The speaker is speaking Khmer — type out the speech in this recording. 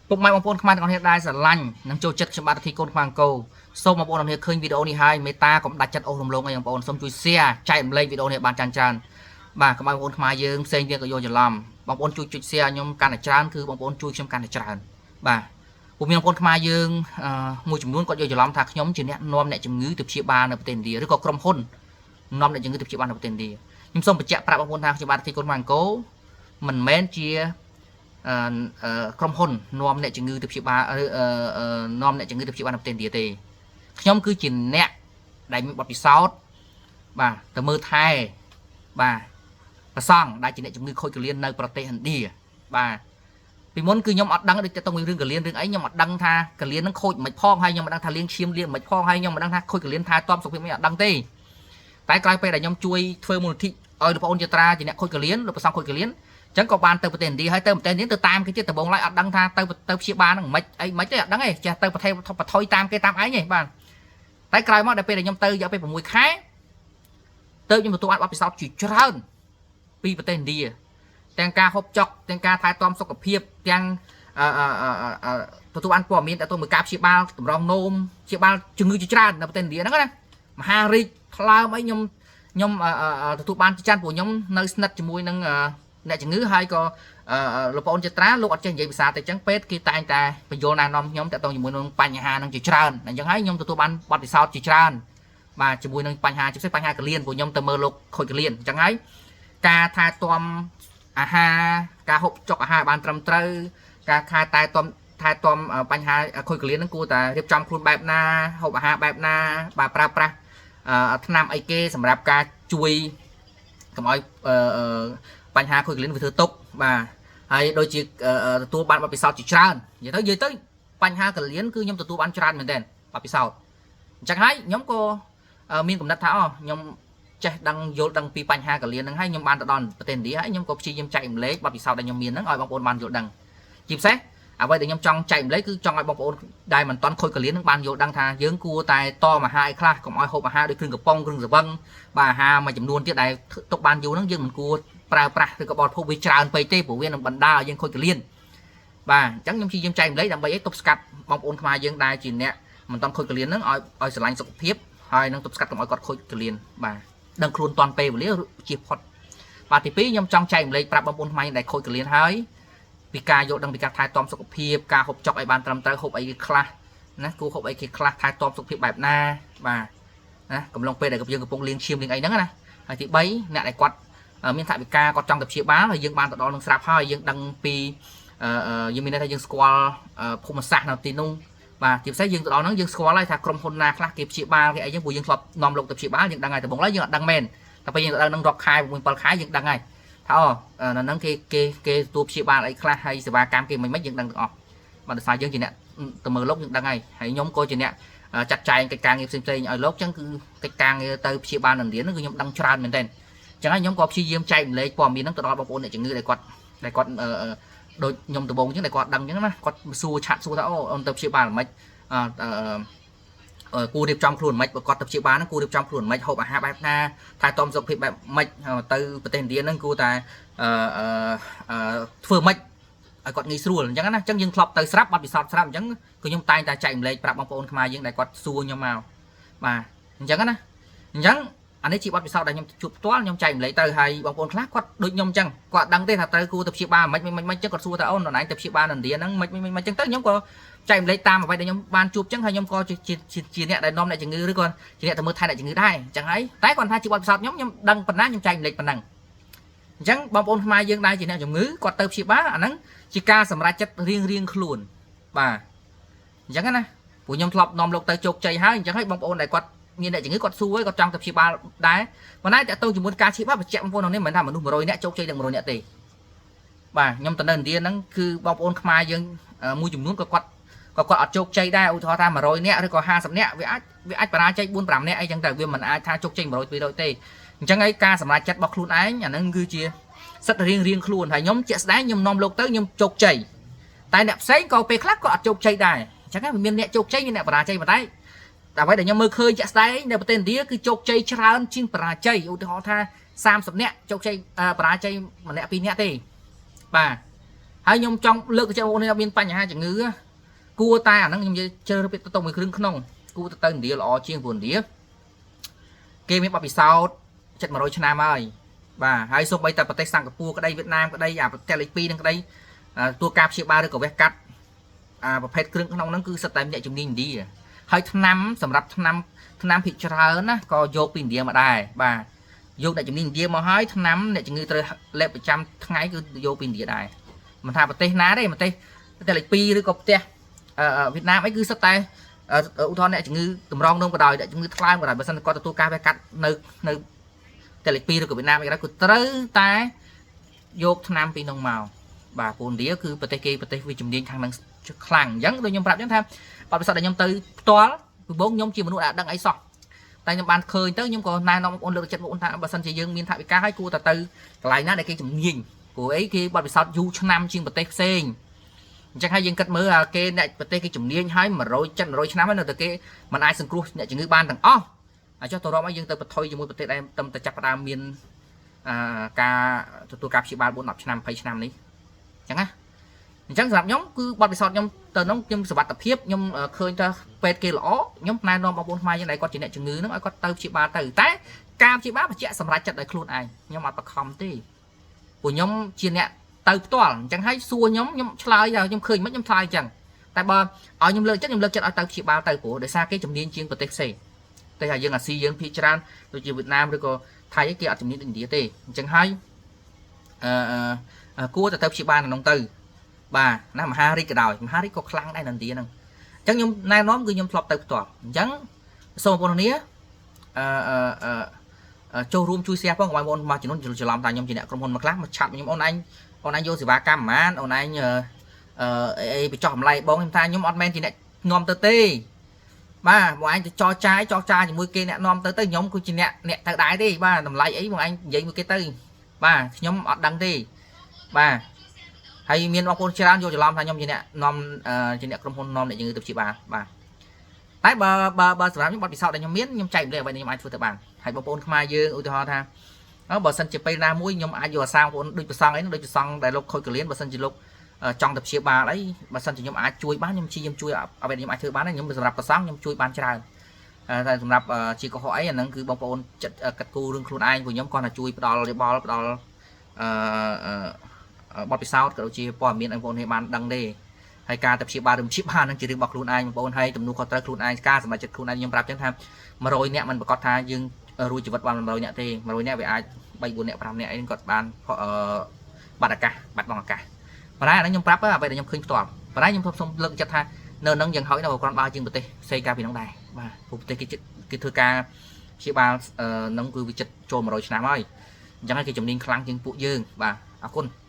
ពុកម៉ែបងប្អូនខ្មែរទាំងអស់គ្នាដែលស្រឡាញ់និងចូលចិត្តខ្ញុំបាទធីកូនខ្មែរអង្គរសូមបងប្អូនទាំងអស់គ្នាឃើញវីដេអូនេះហើយមេត្តាកុំដាច់ចិត្តអូសរំលងអីបងប្អូនសូមជួយ share ចែករំលែកវីដេអូនេះបានច្រើនច្រើនបាទកុំឲ្យបងប្អូនខ្មែរយើងផ្សេងទៀតក៏យកច្រឡំបងប្អូនជួយចុច share ខ្ញុំកាន់តែច្រើនគឺបងប្អូនជួយខ្ញុំកាន់តែច្រើនបាទពួកមានបងប្អូនខ្មែរយើងមួយចំនួនគាត់យកច្រឡំថាខ្ញុំជាអ្នកនាំអ្នកជំងឺទៅព្យាបាលនៅប្រទេសឥណ្ឌាឬក៏ក្រុមហ៊ុននាំអ្នកជំងឺទៅព្យាបាលនៅប្រទេសឥណ្ឌាខ្ញុំសូមបញ្ជាក់ប្រាប់បងប្អូនថាខ្ញុំបាទធីកូនខ្មែរអង្គរមិនមែនជា ក្រុមហ៊ុននាំអ្នកជំងឺទៅព្យាបាលឬនាំអ្នកជំងឺទៅព្យាបាលនៅប្រទេសឥណ្ឌាទេខ្ញុំគឺជាអ្នកដែលមានបទពិសោធន៍បាទទៅមើលថែបាទប្រសង់ដែលជាអ្នកជំងឺខូចកលៀននៅប្រទេសឥណ្ឌាបាទពីមុនគឺខ្ញុំអត់ដឹងដូចទៅរឿងកលៀនរឿងអីខ្ញុំអត់ដឹងថាកលៀនហ្នឹងខូចមិនផងហើយខ្ញុំមិនដឹងថាលាងឈាមលាងមិនផងហើយខ្ញុំមិនដឹងថាខូចកលៀនថែទាំសុខភាពមិនអត់ដឹងទេតែក្រោយពេលដែលខ្ញុំជួយធ្វើមូលនិធិឲ្យលោកប្អូនជាត្រាជាអ្នកខូចកលៀនលោកប្រសង់ខូចកលៀន ចឹងក៏បានទៅប្រទេសឥណ្ឌាហើយទៅប្រទេសនេះទៅតាមគេទៀតដំបងឡើយអត់ដឹងថាទៅទៅព្យាបាលហ្នឹងមិនអីមិនទេអត់ដឹងទេចេះទៅប្រទេសបថុយតាមគេតាមឯងទេបាទតែក្រោយមកដល់ពេលដែលខ្ញុំទៅរយៈពេល6ខែទៅខ្ញុំទទួលបានបទពិសោធន៍ជាច្រើនពីប្រទេសឥណ្ឌាទាំងការហូបចុកទាំងការថែទាំសុខភាពទាំងអឺអឺទទួលបានព័ត៌មានតទៅមួយការព្យាបាលតម្រងនោមព្យាបាលជំងឺជាច្រើននៅប្រទេសឥណ្ឌាហ្នឹងណាមហារីកថ្លើមអីខ្ញុំខ្ញុំទទួលបានជាច្រើនព្រោះខ្ញុំនៅស្និទ្ធជាមួយនឹងអ្នកជំងឺហើយក៏លោកប្អូនចត្រាលោកអត់ចេះនិយាយភាសាទេអញ្ចឹងពេទ្យគេតែងតែបញ្យល់ណែនាំខ្ញុំតាក់ទងជាមួយនឹងបញ្ហានឹងជាច្រើនអញ្ចឹងហើយខ្ញុំទទួលបានបទពិសោធន៍ជាច្រើនបាទជាមួយនឹងបញ្ហាជាពិសេសបញ្ហាកលៀនព្រោះខ្ញុំទៅមើលលោកខូចកលៀនអញ្ចឹងហើយការថែទាំអាហារការហូបចុកអាហារបានត្រឹមត្រូវការខែតែទាំថែទាំបញ្ហាខូចកលៀនហ្នឹងគួរតែរៀបចំខ្លួនបែបណាហូបអាហារបែបណាបាទប្រើប្រាស់ថ្នាំអីគេសម្រាប់ការជួយកុំឲ្យបញ្ហាខូចកលៀនវាធ្វើទុកបាទហើយដូចជាទទួលបានបទពិសោធន៍ជាច្រើននិយាយទៅនិយាយទៅបញ្ហាកលៀនគឺខ្ញុំទទួលបានច្រើនមែនទែនបទពិសោធន៍អញ្ចឹងហើយខ្ញុំក៏មានកំណត់ថាអូខ្ញុំចេះដឹងយល់ដឹងពីបញ្ហាកលៀនហ្នឹងហើយខ្ញុំបានទៅដល់ប្រទេសឥណ្ឌាហើយខ្ញុំក៏ព្យាយាមចែករំលែកបទពិសោធន៍ដែលខ្ញុំមានហ្នឹងឲ្យបងប្អូនបានយល់ដឹងជាពិសេសអ្វីដែលខ្ញុំចង់ចែករំលែកគឺចង់ឲ្យបងប្អូនដែលមិនទាន់ខូចកលៀនហ្នឹងបានយល់ដឹងថាយើងគួរតែតមអាហារអីខ្លះកុំឲ្យហូបអាហារដូចគ្រឿងកំប៉ុងគ្រឿងស្រវឹងបាទអាហារមួយចំនួនទៀតដែលទុកបានយូរហ្នឹងយើងមិនគួរប្រើប្រាស់ឬក៏បរិភោគវាច្រើនពេកទេព្រោះវានឹងបណ្ដាលឲ្យយើងខូចកលៀនបាទអញ្ចឹងខ្ញុំព្យាយាមចែករំលែកដើម្បីឲ្យទប់ស្កាត់បងប្អូនខ្មែរយើងដែលជាអ្នកមិនទាន់ខូចកលៀនហ្នឹងឲ្យឲ្យស្រឡាញ់សុខភាពហើយនឹងទប់ស្កាត់កុំឲ្យគាត់ខូចកលៀនបាទដឹងខ្លួនតាន់ពេលវេលាជៀសផុតបាទទី2ខ្ញុំចង់ចែករំលែកប្រាប់បងប្អូនខ្មែរដែលខូចកលៀនហើយពីការយល់ដឹងពីការថែទាំសុខភាពការហូបចុកឲ្យបានត្រឹមត្រូវហូបអីគេខ្លះណាគួរហូបអីគេខ្លះថែទាំសុខភាពបែបណាបាទណាកំឡុងពេលដែលយើងកំពុងលាងឈាមលាងអីហ្នឹងណាហើយទី3អ្នកដែលគាត់មានថវិកាគាត់ចង់ទៅព្យាបាលហើយយើងបានទៅដល់នឹងស្រាប់ហើយយើងដឹងពីយើងមានន័យថាយើងស្គាល់ភូមិសាស្ត្រនៅទីនោះបាទជាពិសេសយើងទៅដល់ហ្នឹងយើងស្គាល់ហើយថាក្រុមហ៊ុនណាខ្លះគេព្យាបាលគេអីចឹងព្រោះយើងធ្លាប់នាំលោកទៅព្យាបាលយើងដឹងហើយដំបូងឡើយយើងអត់ដឹងមែនតែពេលយើងទៅដល់ហ្នឹងរាប់ខែ6 7ខែយើងដឹងហើយថាអូនៅហ្នឹងគេគេគេទទួលព្យាបាលអីខ្លះហើយសេវាកម្មគេមិនមិនយើងដឹងទាំងអស់បាទដោយសារយើងជាអ្នកទៅមើលលោកយើងដឹងហើយហើយខ្ញុំក៏ជាអ្នកចាត់ចែងកិច្ចការងារផ្សេងៗឲ្យលោកចឹងគឺកិច្ចការងារទៅព្យាបាលនៅរៀនហ្នឹងគឺខ្ញុំដឹងច្រើនមែនទែនចឹងហើយខ្ញុំក៏ព្យាយាមចែករំលែកព័ត៌មានហ្នឹងទៅដល់បងប្អូនអ្នកជំងឺដែលគាត់ដូចខ្ញុំដំបូងចឹងដែលគាត់ដឹងចឹងណាគាត់សួរ chat សួរថាអូអូនទៅព្យាបាលមិនអឺគួររៀបចំខ្លួនមិនបើគាត់ទៅព្យាបាលហ្នឹងគួររៀបចំខ្លួនមិនហូបអាហារបែបណាថែទាំសុខភាពបែបម៉េចទៅប្រទេសឥណ្ឌាហ្នឹងគួរតែអឺធ្វើម៉េចឲ្យគាត់ងាយស្រួលអញ្ចឹងណាអញ្ចឹងយើងធ្លាប់ទៅស្រាប់បាត់ពិសោធន៍ស្រាប់អញ្ចឹងគឺខ្ញុំតែងតែចែករំលែកប្រាប់បងប្អូនខ្មែរយើងដែលគាត់សួរខ្ញុំមកបាទអញ្ចឹងណាអញ្ចឹងអានេះជាបទពិសោធន៍ដែលខ្ញុំជួបផ្ទាល់ខ្ញុំចែករំលែកទៅហើយបងប្អូនខ្លះគាត់ដូចខ្ញុំអញ្ចឹងគាត់ដឹងទេថាត្រូវគួរទៅព្យាបាលមិនមិនមិនអញ្ចឹងគាត់សួរថាអូនណឯងទៅព្យាបាលនៅឥណ្ឌាហ្នឹងមិនមិនមិនអញ្ចឹងទៅខ្ញុំក៏ចែករំលែកតាមអ្វីដែលខ្ញុំបានជួបអញ្ចឹងហើយខ្ញុំក៏ជាអ្នកដែលនាំអ្នកជំងឺឬក៏ជាអ្នកទៅមើលថែអ្នកជំងឺដែរអញ្ចឹងហើយតែគាត់ថាជាបទពិសោធន៍ខ្ញុំខ្ញុំដឹងប៉ុណ្ណាខ្ញុំចែករំលែកប៉ុណ្ណឹងអញ្ចឹងបងប្អូនខ្មែរយើងដែលជាអ្នកជំងឺគាត់ទៅព្យាបាលអាហ្នឹងជាការសម្រេចចិត្តរៀងរៀងខ្លួនបាទអញ្ចឹងណាព្រោះខ្ញុំធ្លាប់នាំលោកទៅជោគជ័យហើយអញ្ចឹងហើយបងប្អូនដែលគាត់មានអ្នកជំងឺគាត់សួរហើយគាត់ចង់ទៅព្យាបាលដែរប៉ុន្តែតើទៅជាមួយការព្យាបាលបញ្ជាក់បងប្អូននេះមិនមែនថាមនុស្ស100នាក់ជោគជ័យទាំង100នាក់ទេបាទខ្ញុំទៅនៅឥណ្ឌាហ្នឹងគឺបងប្អូនខ្មែរយើងមួយចំនួនក៏គាត់អត់ជោគជ័យដែរឧទាហរណ៍ថា100នាក់ឬក៏50នាក់វាអាចបរាជ័យ4 5នាក់អីចឹងទៅវាមិនអាចថាជោគជ័យ100 200ទេអញ្ចឹងហើយការសម្រេចចិត្តរបស់ខ្លួនឯងអាហ្នឹងគឺជាសិទ្ធិរៀងរៀងខ្លួនហើយខ្ញុំជាក់ស្ដែងខ្ញុំនាំលោកទៅខ្ញុំជោគជ័យតែអ្នកផ្សេងក៏ពេលខ្លះក៏អត់ជោគជ័យដែរអញ្ចឹងវាមានអ្នកជោគជ័យមានអ្នកបរាជ័យប៉ុន្តែតែអ្វីដែលខ្ញុំមើលឃើញជាក់ស្ដែងនៅប្រទេសឥណ្ឌាគឺជោគជ័យច្រើនជាងបរាជ័យឧទាហរណ៍ថា30នាក់ជោគជ័យបរាជ័យម្នាក់ពីរនាក់ទេបាទហ ហើយខ្ញុំចង់លើកចិត្តបងប្អូននេះមានបញ្ហាជំងឺគួរតែអាហ្នឹងខ្ញុំនិយាយជ្រើសរើសពាក្យទៅមួយគ្រឿងក្នុងគួរទៅទៅឥណ្ឌាល្អជាងព្រោះឥណ្ឌាគេមានបទពិសោធន៍ជិត100ឆ្នាំហើយបាទហើយសូម្បីតែប្រទេសសិង្ហបុរីក្តីវៀតណាមក្តីអាប្រទេសលេខ2ហ្នឹងក្តីទទួលការព្យាបាលឬក៏វះកាត់អាប្រភេទគ្រឿងក្នុងហ្នឹងគឺសិតតែអ្នកជំនាញឥណ្ឌាហើយថ្នាំសម្រាប់ថ្នាំថ្នាំភាគច្រើនណាក៏យកពីឥណ្ឌាមកដែរបាទយកអ្នកជំនាញឥណ្ឌាមកហើយថ្នាំអ្នកជំងឺត្រូវលេបប្រចាំថ្ងៃគឺយកពីឥណ្ឌាដែរមិនថាប្រទេសណាទេប្រទេសប្រទេសលេខ2ឬក៏ប្រទេសវៀតណាមអីគឺសិតតែឧទាហរណ៍អ្នកជំងឺតម្រងនោមក៏ដោយអ្នកជំងឺថ្លើមក៏ដោយបើសិនគាត់ទទួលការវះកាត់នៅនៅប្រទេសលេខ2ឬក៏វៀតណាមអីក៏ដោយគឺត្រូវតែយកថ្នាំពីនោះមកបាទព្រោះឥណ្ឌាគឺប្រទេសគេប្រទេសវាជំនាញខាងហ្នឹងខ្លាំងអញ្ចឹងដូចខ្ញុំប្រាប់អញ្ចឹងថាបទពិសោធន៍ដែលខ្ញុំទៅផ្ទាល់ពីបងខ្ញុំជាមនុស្សដែលអត់ដឹងអីសោះតែខ្ញុំបានឃើញទៅខ្ញុំក៏ណែនាំបងប្អូនលើកចិត្តបងប្អូនថាបើសិនជាយើងមានថវិកាហើយគួរតែទៅកន្លែងណាដែលគេជំនាញព្រោះអីគេបទពិសោធន៍យូរឆ្នាំជាងប្រទេសផ្សេងអញ្ចឹងហើយយើងគិតមើលអាគេអ្នកប្រទេសគេជំនាញហើយ100 700 100ឆ្នាំហើយនៅតែគេមិនអាចសង្គ្រោះអ្នកជំងឺបានទាំងអស់អាចចុះទៅរាប់ឲ្យយើងទៅបន្ថយជាមួយប្រទេសដែលតែតែចាប់ផ្ដើមមានអាការទទួលការព្យាបាល4 10ឆ្នាំ20ឆ្នាំនេះអញ្ចឹងណាអញ្ចឹងសម្រាប់ខ្ញុំគឺបទពិសោធន៍ខ្ញុំទៅនោះខ្ញុំសុវត្ថិភាពខ្ញុំឃើញថាពេទ្យគេល្អខ្ញុំណែនាំបងប្អូនខ្មែរយើងដែលគាត់ជាអ្នកជំងឺហ្នឹងឲ្យគាត់ទៅព្យាបាលទៅតែការព្យាបាលបញ្ជាក់សម្រាប់ចិត្តដោយខ្លួនឯងខ្ញុំអត់បខំទេព្រោះខ្ញុំជាអ្នកទៅផ្ទាល់អញ្ចឹងហើយសួរខ្ញុំខ្ញុំឆ្លើយថាខ្ញុំឃើញមិនខ្ញុំឆ្លើយអញ្ចឹងតែបើឲ្យខ្ញុំលើកចិត្តខ្ញុំលើកចិត្តឲ្យទៅព្យាបាលទៅព្រោះដោយសារគេជំនាញជាងប្រទេសផ្សេងតែថាយើងអាស៊ីយើងភាគច្រើនដូចជាវៀតណាមឬក៏ថៃគេអត់ជំនាញដូចឥណ្ឌាទេអញ្ចឹងហើយអឺគួរតែទៅព្យាបាលនៅក្នុងទៅបាទណាមហារាជក៏ដោយមហារាជក៏ខ្លាំងដែរនៅឥណ្ឌាហ្នឹងអញ្ចឹងខ្ញុំណែនាំគឺខ្ញុំធ្លាប់ទៅផ្ទាល់អញ្ចឹងសូមបងប្អូនគ្នាអឺអឺចូលរួមជួយ share ផងកុំឲ្យបងប្អូនមកចំនួនច្រឡំថាខ្ញុំជាអ្នកក្រុមហ៊ុនមកខ្លះមក chat ខ្ញុំអូនឯងអូនឯងយកសេវាកម្មប្រហែលអូនឯងអឺអីបញ្ចុះតម្លៃបងខ្ញុំថាខ្ញុំអត់មែនជាអ្នកនាំទៅទេបាទបងឯងទៅចរចាចរចាជាមួយគេអ្នកនាំទៅទៅខ្ញុំគឺជាអ្នកអ្នកទៅដែរទេបាទតម្លៃអីបងឯងនិយាយមួយគេទៅបាទខ្ញុំអត់ដឹងទេបាទហើយមានបងប្អូនច្រើនយកច្រឡំថាខ្ញុំជាអ្នកនាំជាអ្នកក្រុមហ៊ុននាំអ្នកជំងឺទៅព្យាបាលបាទតែបើបើបើសម្រាប់ខ្ញុំបទពិសោធន៍ដែលខ្ញុំមានខ្ញុំចែករំលែកអ្វីដែលខ្ញុំអាចធ្វើទៅបានហើយបងប្អូនខ្មែរយើងឧទាហរណ៍ថាបើសិនជាពេលណាមួយខ្ញុំអាចយកអាសាបងប្អូនដូចប្រសងអីដូចប្រសងដែលលោកខូចកលៀនបើសិនជាលោកចង់ទៅព្យាបាលអីបើសិនជាខ្ញុំអាចជួយបានខ្ញុំព្យាយាមជួយអ្វីដែលខ្ញុំអាចធ្វើបានខ្ញុំសម្រាប់ប្រសងខ្ញុំជួយបានច្រើនតែសម្រាប់ជាកុហកអីអាហ្នឹងគឺបងប្អូនចិត្តកាត់គូរឿងខ្លួនឯងព្រោះខ្ញុំគាត់តែជួយផ្ដល់យោបល់ផ្ដល់អឺបទពិសោធន៍ក៏ដូចជាព័ត៌មានឲ្យបងប្អូនបានដឹងទេហើយការទៅព្យាបាលឬព្យាបាលហ្នឹងជារឿងរបស់ខ្លួនឯងបងប្អូនហើយទំនួលខុសត្រូវខ្លួនឯងការសម្រេចចិត្តខ្លួនឯងខ្ញុំប្រាប់ចឹងថា100នាក់មិនប្រកាសថាយើងរួចជីវិតបាន100នាក់ទេ100នាក់វាអាច3 4នាក់5នាក់អីគាត់បានអឺបាត់ឱកាសបាត់បង់ឱកាសប៉ុន្តែអានេះខ្ញុំប្រាប់អ្វីដែលខ្ញុំឃើញផ្ទាល់ប៉ុន្តែខ្ញុំសូមលើកចិត្តថានៅនឹងយ៉ាងហោចណាស់បើគ្រាន់បើជាងប្រទេសផ្សេងកាលពីនោះដែរបាទព្រោះប្រទេសគេគេធ្វើការព្យាបាលនឹងគឺវាចិត្តចូល100ឆ្នាំហើយអញ្ចឹងគេជំនាញខ្លាំងជាងពួកយើងបាទអរគុណ។